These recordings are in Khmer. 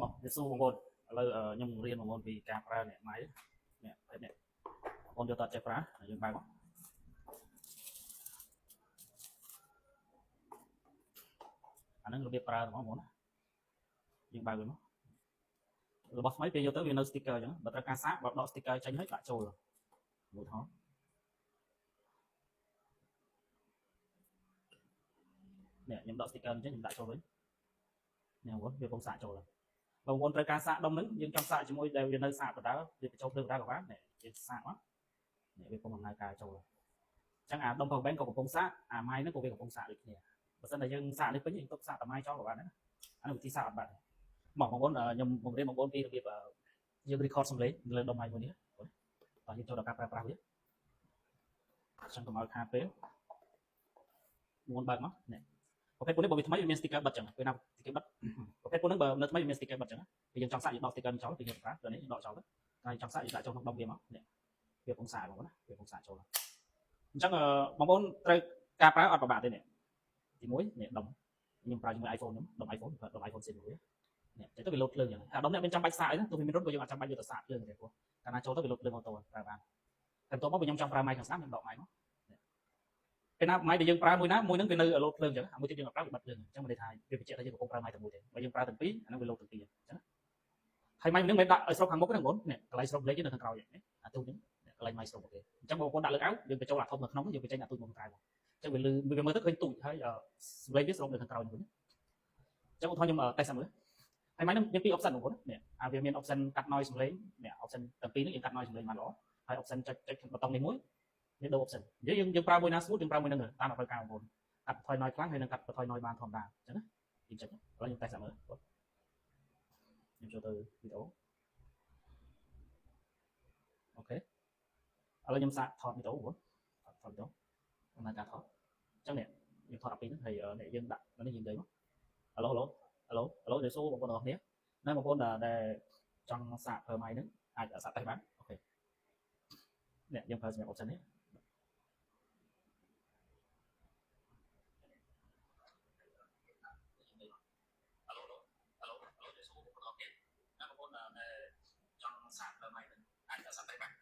មកវាសួរបងប្អូនឥឡូវខ្ញុំរៀនបងប្អូនពីការប្រើអ្នកម៉ៃអ្នកប្រភេទនេះបងប្អូនយកតចេះប្រើយើងបើកមកអាហ្នឹងរបៀបប្រើបងប្អូនណាយើងបើកវាមករបស់ថ្មីពេលយកទៅវានៅ sticker អញ្ចឹងបើត្រូវការសាកបើដក sticker ចេញហើយដាក់ចូលមួយថតនេះខ្ញុំដក sticker អញ្ចឹងខ្ញុំដាក់ចូលវិញនេះបងប្អូនវាកំពុងសាកចូលហើយបងប្អូនត្រូវការសាកដុំហ្នឹងយើងចង់សាកជាមួយដែលវានៅសាកបដើវាបញ្ចូលភ្លើងបដើក៏បាននេះយើងសាកមកនេះវាកំពុងដំណើរការចូលអញ្ចឹងអាដុំ power bank ក៏កំពុងសាកអាម៉ាយហ្នឹងក៏វាកំពុងសាកដូចគ្នាបើសិនតែយើងសាកនេះពេញយើងទុកសាកតែម៉ាយចោលក៏បានដែរអានេះវិធីសាកអត់បាត់មកបងប្អូនខ្ញុំបង្រៀនបងប្អូនពីរបៀបយើង record សំឡេងលើដុំម៉ាយមួយនេះបងតោះយើងចូលដល់ការប្រើប្រាស់វាអញ្ចឹងកុំឲ្យខាតពេលមុនបើកមកនេះប្រភេទពួកនេះបើវាថ្មីវាមាន sticker បិទចឹងពេលណា sticker បិទប្រភេទពួកហ្នឹងបើនៅថ្មីវាមាន sticker បិទចឹងពេលយើងចង់សាកយើងដក sticker ចោលពេលយើងប្រើពេលនេះយើងដកចោលទៅតែចង់សាកយើងដាក់ចូលក្នុងដុំវាមកនេះវាកំពុងសាកបងប្អូនណាវាកំពុងសាកចូលអញ្ចឹងបងប្អូនត្រូវការប្រើអត់ពិបាកទេនេះទី1នេះដុំខ្ញុំប្រើជាមួយ iPhone ខ្ញុំដុំ iPhone ប្រើដុំ iPhone 7 មួយនេះទៅវាលោតភ្លើងចឹងអាដុំនេះមានចាំបាច់សាកអីណាទោះវាមានរត់ក៏យើងអត់ចាំបាច់យកទៅសាកភ្លើងទេព្រោះកាលណាចូលទៅវាលោតភ្លើង auto ប្រើបានតែបន្ទាប់មកខ្ញុំចង់ប្រើ mic ខាងស្ដាំខ្ញុំដក mic មកពេលណា mic ដែលយើងប្រើមួយណាមួយហ្នឹងវានៅលោតភ្លើងចឹងអាមួយទៀតយើងអត់ប្រើវាបិទភ្លើងអញ្ចឹងមានន័យថាវាបញ្ជាក់ថាយើងកំពុងប្រើ mic តែមួយទេបើយើងប្រើទាំងពីរអាហ្នឹងវាលោតទាំងពីរអញ្ចឹងហើយ mic ហ្នឹងមិនដាក់ឲ្យស្រុកខាងមុខទេបងប្អូននេះកន្លែងស្រុកលេខនៅខាងក្រោយនេះអាទូហ្នឹងកន្លែង mic ស្រុក OK អញ្ចឹងបងប្អូនដាក់លើអាវយើងបញ្ចូលអាធំនៅក្នុងយើងបញ្ចេញអាទូចមកខាងក្រៅមកអញ្ចឹងវាលឺវាមើលទៅឃើញទូចហើយសំឡេងវាស្រុកនៅខាងក្រោយវិញអញ្ចឹងឧទាហរណ៍ខ្ញុំតេស្តមើលហើយ mic ហ្នឹងមានពីរ option បងប្អូននេះអាវាមាន option កាត់ noise សំឡេងនេះ option ទាំងពីរនេះយើងកាត់ noise សំឡេងបានល្អហើយ option ចុចចុចប៊ូតុងនេះមួយនេះដូរ option និយាយយើងយើងប្រើមួយណា smooth យើងប្រើមួយហ្នឹងតាមតម្រូវការបងប្អូនកាត់បន្ថយ noise ខ្លាំងហើយនឹងកាត់បន្ថយ noise បានធម្មតាអញ្ចឹងណាយើងចុចឥឡូវខ្ញុំតេស្តមើលខ្ញុំចូលទៅវីដេអូ OK ឥឡូវខ្ញុំសាកថតវីដេអូបងថតវីដេអូដំណើរការថតអញ្ចឹងនេះយើងថតអាពីរហ្នឹងហើយនេះយើងដាក់នេះយើងនិយាយមកអាឡូអាឡូអាឡូអាឡូជម្រាបសួរបងប្អូនទាំងអស់គ្នាណាបងប្អូនដែលចង់សាកប្រើ mic ហ្នឹងអាចសាកតេស្តបាន OK នេះយើងប្រើសម្រាប់ option នេះអាឡូអាឡូអាឡូជម្រាបសួរបងប្អូនទាំងអស់គ្នាណាបងប្អូនដែលចង់សាកប្រើ mic ហ្នឹងអាចសាកតេស្តបាន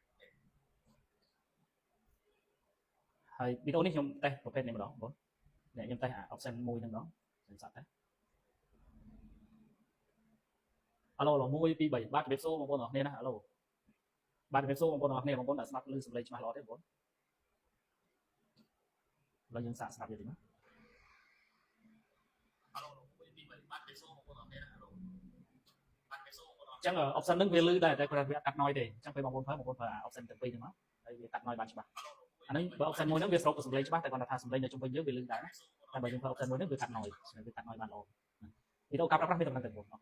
ហើយវីដេអូនេះខ្ញុំតេស្តប្រភេទនេះម្ដងបងនេះខ្ញុំតេស្តអា option មួយហ្នឹងម្ដងខ្ញុំសាកតេស្តអាឡូអាឡូ1 2 3បាទជម្រាបសួរបងប្អូនទាំងអស់គ្នាណាអាឡូបាទជម្រាបសួរបងប្អូនទាំងអស់គ្នាបងប្អូនដែលស្ដាប់ឮសំឡេងច្បាស់ល្អទេបងប្អូនឥឡូវយើងសាកស្ដាប់វាតិចមកអាឡូ1 2 3បាទជម្រាបសួរបងប្អូនទាំងអស់គ្នាណាអាឡូបាទជម្រាបសួរបងប្អូនអញ្ចឹង option ហ្នឹងវាឮដែរតែគាត់វាកាត់ noise ទេអញ្ចឹងពេលបងប្អូនប្រើបងប្អូនប្រើអា option ទាំងពីរហ្នឹងមកហើយវាកាត់ noise បានច្បាស់អាហ្នឹងបើ option មួយហ្នឹងវាស្រូបទៅសំឡេងច្បាស់តែគាត់ថាសំឡេងនៅជុំវិញយើងវាឮដែរណាតែបើយើងប្រើ option មួយហ្នឹងវាកាត់ noise វាកាត់ noise បានល្អវីដេអូការប្រើប្រាស់មានតំណែងទាំង4 OK។